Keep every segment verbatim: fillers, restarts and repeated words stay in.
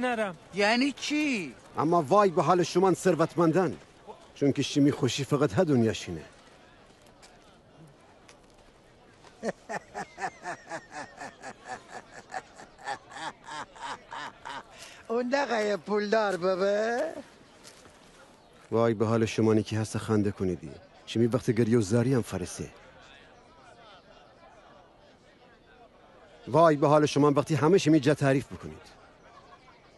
نارم. یعنی چی؟ اما وای به حالٚ شومأن ثروتمندأن، چونکی شیمی خوشی فقط ها دونیا شینه. اون نخوأیه پولدار ببه. وای به حالٚ شومأنی کی هسه خنده کونیدی، شیمی وختٚ گریه و زاریأن فأرسه. وای به حالٚ شومأن وختی همه شیمی جا تعریف بوکونید،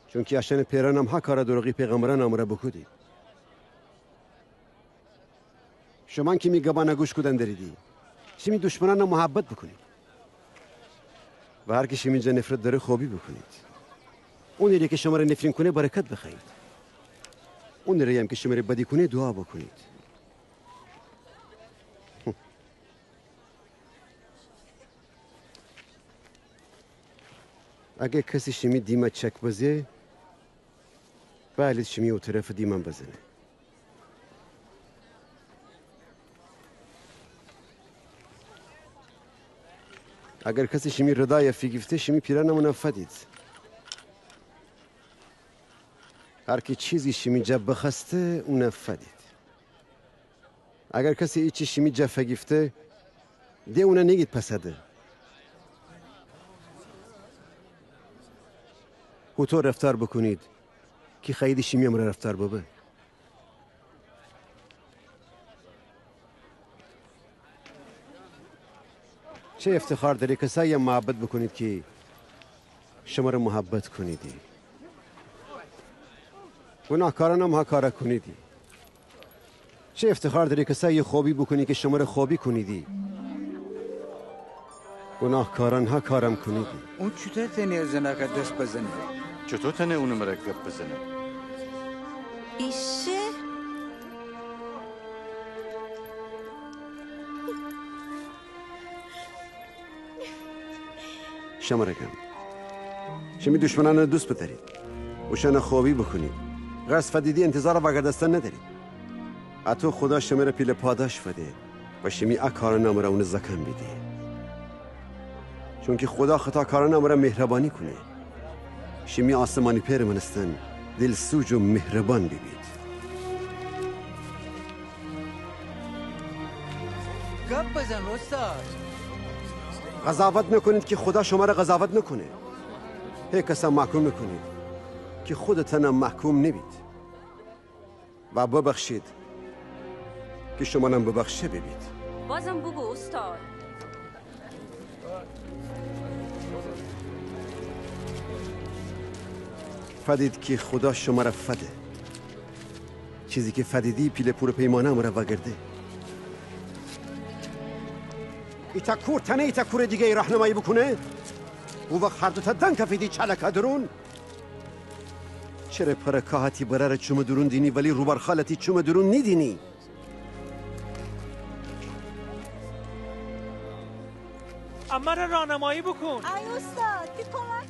چونکی اشأنٚ پئرأنم ها کارَ دورقی پیغمبرأنٚ امرأ بوکودید. شومأن کی می گبأنَ گوش کودن دریدی، شیمی دوشمنأنَ محبت بوکونید و هر کی شیمی جا نفرت دأره خوبی بوکونید. اونی ره کی شمره نفرین کونه برکت بخوأیید، اونی ره‌یم کی شمره بدی کونه دوعا بوکونید. اگر کسی شیمی دیمَ چک بزه، بأهلید شیمی او طرفٚ دیمَ بزنه. اگر کسی شیمی ردایَ فیگیفته، شیمی پیرأنم اونَ فدید. هر کی چیزی شیمی جا بخوأسته، اونَ فدید. اگر کسی ایچی شیمی جا فیگیفته، ده اونَ نیگید پسده. هوطو رفتار بوکونید کی خوأییدی شیمی امرأ رفتار ببه. چه افتخار دأره کسأیَ محبت بوکونید کی شمره محبت کونیدی. گوناهکارأنم ها کارَ کونیدی. چه افتخار دأره کسأیَ خوبی بوکونید کی شمره خوبی کونیدی. گوناهکارأن ها کارم کونیدی. اون چوطو تأنه زنأکَ دس بزنه؟ چوطو تأنه اونٚ مره گب بزنه؟ ایشه. شمره گم، شیمی دوشمنأنَ دوست بدأرید، اوشأنَ خوبی بوکونید. قرض فدیدی انتظارٚ وأگردأستن ندأرید. اطو خودا شمره پیله پاداش فده و شیمی ا کارأنٚ امرأ اونٚ زأکأن بیده. چونکی خودا خطاکارأنٚ امرأ مهربأنی کونه. شیمی آسمانی پئرٚ مأنستن دلسوج و مهربأن بیبید. گب بزن استاد. قضاوت نوکونید کی خودا شمره قضاوت نوکونه. هی کسَ محکوم نوکونید کی خودتأنم محکوم نبید. و ببخشید کی شمانم ببخشه بیبید. بازم بوگو استاد. فدید کی خودا شمره فده. چیزی کی فدیدی پیله پورٚ پیمانه امرأ وأگرده. ایتأ کور تأنه ایتأ کورٚ دیگه‌یی راهنمایی بوکونه؟ او وخت هر دوتأ دنکفیدی چالکٚ دورون. چره پرٚ کاهه تی برأرٚ چومٚ دورون دینی ولی روبار خالٚ تی چومٚ دورون نیدینی؟ امره راهنمایی بوکون. ای استاد، تی کمک